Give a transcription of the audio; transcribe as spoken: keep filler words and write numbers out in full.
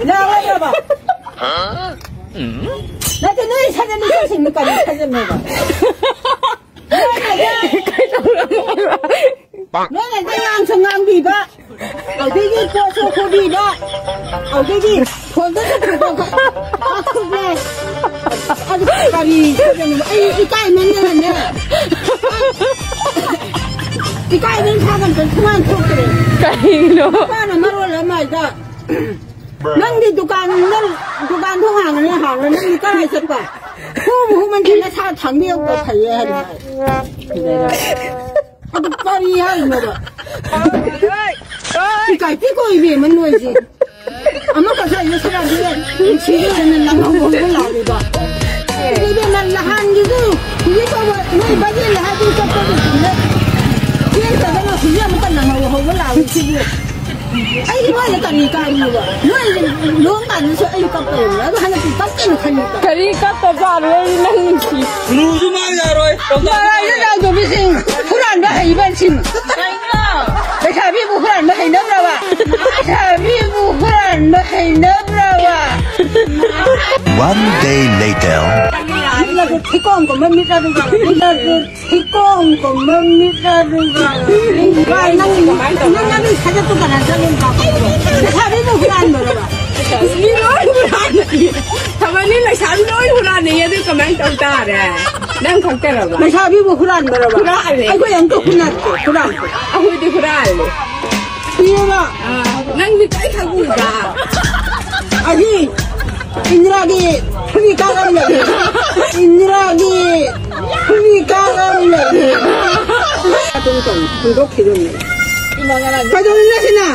ꯂꯥꯛꯑꯣꯏꯗ꯭ꯔꯕ? ꯅꯠꯇꯦ, ꯅꯣꯏ ꯁꯖꯟ ꯃꯆꯥꯁꯤꯡꯗꯣ ꯀꯔꯤ ꯁꯖꯟꯅꯣꯕ? ꯅꯣꯏꯅꯗꯤ ꯉꯥꯡꯁꯨ ꯉꯥꯡꯕꯤꯕ, ꯑꯗꯨꯗꯒꯤ ꯄꯣꯠꯁꯨ ꯄꯨꯕꯤꯕ, ꯑꯗꯨꯗꯒꯤ ꯐꯣꯟꯗꯁꯨ ꯄꯨꯕ, ꯑꯗꯨ ꯀꯔꯤ ꯁꯖꯟꯅꯣ? ꯑꯩ ꯏꯀꯥꯏꯃꯟꯗꯅꯅꯦ, ꯏꯀꯥꯏꯗꯅ ꯊꯥꯒꯠꯄ ꯊꯨꯃꯥꯟ ꯊꯣꯛꯇ꯭ꯔꯦ꯫ ꯀꯔꯤꯅꯣ? ꯅꯨꯄꯥꯅ ꯃꯔꯣꯜ ꯑꯃ ꯍꯦꯛꯇ ꯅꯪꯗꯤ ꯗꯨꯀꯥꯟ, ꯅꯪ ꯗꯨꯀꯥꯟꯗꯣ ꯍꯥꯡꯉꯅꯤ, ꯍꯥꯡꯉꯅꯤ, ꯅꯪꯗꯤ ꯀꯔꯥꯏ ꯆꯠꯄ? ꯍꯨ, ꯍꯨ, ꯃꯟꯁꯤ ꯅꯁꯥ ꯊꯥꯡꯕꯤꯔꯛꯄ ꯐꯩꯌꯦ ꯍꯥꯏꯅ ꯍꯥꯏ꯫ ꯑꯗꯨ ꯀꯔꯤ ꯍꯥꯏꯅꯣꯕ? ꯏꯀꯥꯏ ꯄꯤꯀꯣ ꯏꯕꯦꯝꯃ ꯅꯣꯏꯁꯤ꯫ ꯑꯃꯈꯛ ꯁꯥꯏꯅ ꯁꯔꯥꯗꯤ ꯅꯨꯡꯁꯤꯗꯅ ꯂꯪꯍꯧꯕ ꯂꯥꯎꯔꯤꯕ꯫ ꯏꯕꯦꯝꯃ ꯅꯍꯥꯟꯒꯤꯗꯨ ꯍꯧꯖꯤꯛ ꯐꯥꯎꯕ ꯅꯣꯏ ꯕꯖꯦꯠ ꯍꯥꯏꯗꯨ ꯆꯠꯄ ꯃꯇꯝꯗ ꯆꯦꯟꯗꯗꯅ ꯍꯧꯖꯤꯛ ꯑꯃꯨꯛꯀ ꯂꯪꯍꯧꯕ ꯂꯥꯎꯔꯤꯁꯤꯕꯨ꯫ ꯑꯩꯗꯤ ꯃꯣꯏꯗ ꯀꯔꯤ ꯀꯥꯏꯅꯣꯕ? ꯃꯣꯏ ꯂꯨꯍꯣꯡ ꯀꯥꯟꯗꯁꯨ ꯑꯩ ꯀꯞꯄꯦꯕ꯫ ꯑꯗꯣ ꯍꯟꯗꯛꯇꯤ ꯀꯞꯀꯅꯨ ꯈꯜꯂꯤꯕ꯫ ꯀꯔꯤ ꯀꯞꯄ ꯖꯥꯠꯅꯣ? ꯑꯩ ꯅꯪ ꯅꯨꯡꯁꯤ꯫ ꯒꯨꯔꯨꯁꯨ ꯃꯥꯡ ꯌꯥꯔꯣꯏ꯫ ꯃꯔꯥꯏꯗ ꯌꯥꯎꯗꯕꯤꯁꯤꯡ, ꯍꯨꯔꯥꯟꯕ ꯍꯩꯕꯁꯤꯡ꯫ ꯀꯩꯅꯣ? ꯂꯩꯁꯥꯕꯤꯕꯨ ꯍꯨꯔꯥꯟꯕ ꯍꯩꯅꯕ꯭ꯔꯕ? ꯂꯩꯁꯥꯕꯤꯕꯨ ꯍꯨꯔꯥꯟꯕ ꯍꯩꯅꯕ꯭ꯔꯕ? One day later. ꯃꯤꯠꯂꯁꯨ ꯊꯤꯀꯣꯡꯒꯨꯝꯕ ꯃꯤꯠꯂꯁꯨ ꯃꯤꯠꯂꯁꯨ ꯊꯤꯀꯣꯡꯒꯨꯝꯕ ꯃꯤꯠꯂꯗꯨꯒ꯫ ꯅꯪ, ꯅꯪ, ꯅꯪ ꯅꯃꯤꯠ ꯁꯥꯖꯠꯇꯨ ꯀꯅꯥ ꯆꯠꯂꯨꯅꯣ? ꯅꯁꯥꯗꯩꯕꯨ ꯍꯨꯔꯥꯟꯕꯔꯕ? ꯃꯤ ꯂꯣꯏ ꯍꯨꯔꯥꯟꯅꯩ꯫ ꯊꯥꯕꯜꯗꯤ ꯂꯩꯁꯥꯕꯤ ꯂꯣꯏ ꯍꯨꯔꯥꯟꯅꯩ꯫ ꯑꯗꯨ ꯀꯃꯥꯏꯅ ꯇꯧ ꯇꯥꯔꯦ? ꯅꯪ ꯈꯛꯇꯔꯕ? ꯂꯩꯁꯥꯕꯤꯕꯨ ꯍꯨꯔꯥꯟꯕꯔꯕ? ꯍꯨꯔꯥꯜꯂꯦ꯫ ꯑꯩꯈꯣꯏ ꯑꯝꯇ ꯍꯨꯔꯥꯟꯗꯦ, ꯍꯨꯔꯥꯟꯗꯦ꯫ ꯑꯩꯈꯣꯏꯗꯤ ꯍꯨꯔꯥꯜꯂꯦ꯫ ꯏꯕꯦꯝꯃ꯫ ꯑꯥ, ꯅꯪꯗꯤ ꯀꯔꯤ ꯈꯪꯕꯤꯕ? ꯑꯁꯤ ꯏꯟꯗꯤꯔꯥꯒꯤ ꯐꯨꯔꯤ ꯀꯥꯕ ꯑꯃ ꯂꯩꯔꯦ꯫ ꯏꯟꯗꯤꯔꯥꯒꯤ ꯐꯨꯔꯤ ꯀꯥꯕ ꯑꯃ ꯂꯩꯔꯦ꯫ ꯑꯗꯨꯝ ꯇꯧ, ꯍꯨꯟꯗꯣꯛꯈꯤꯗꯣꯏꯅꯦ꯫ ꯀꯩꯗꯧꯔꯤꯅꯣ ꯁꯤꯅ?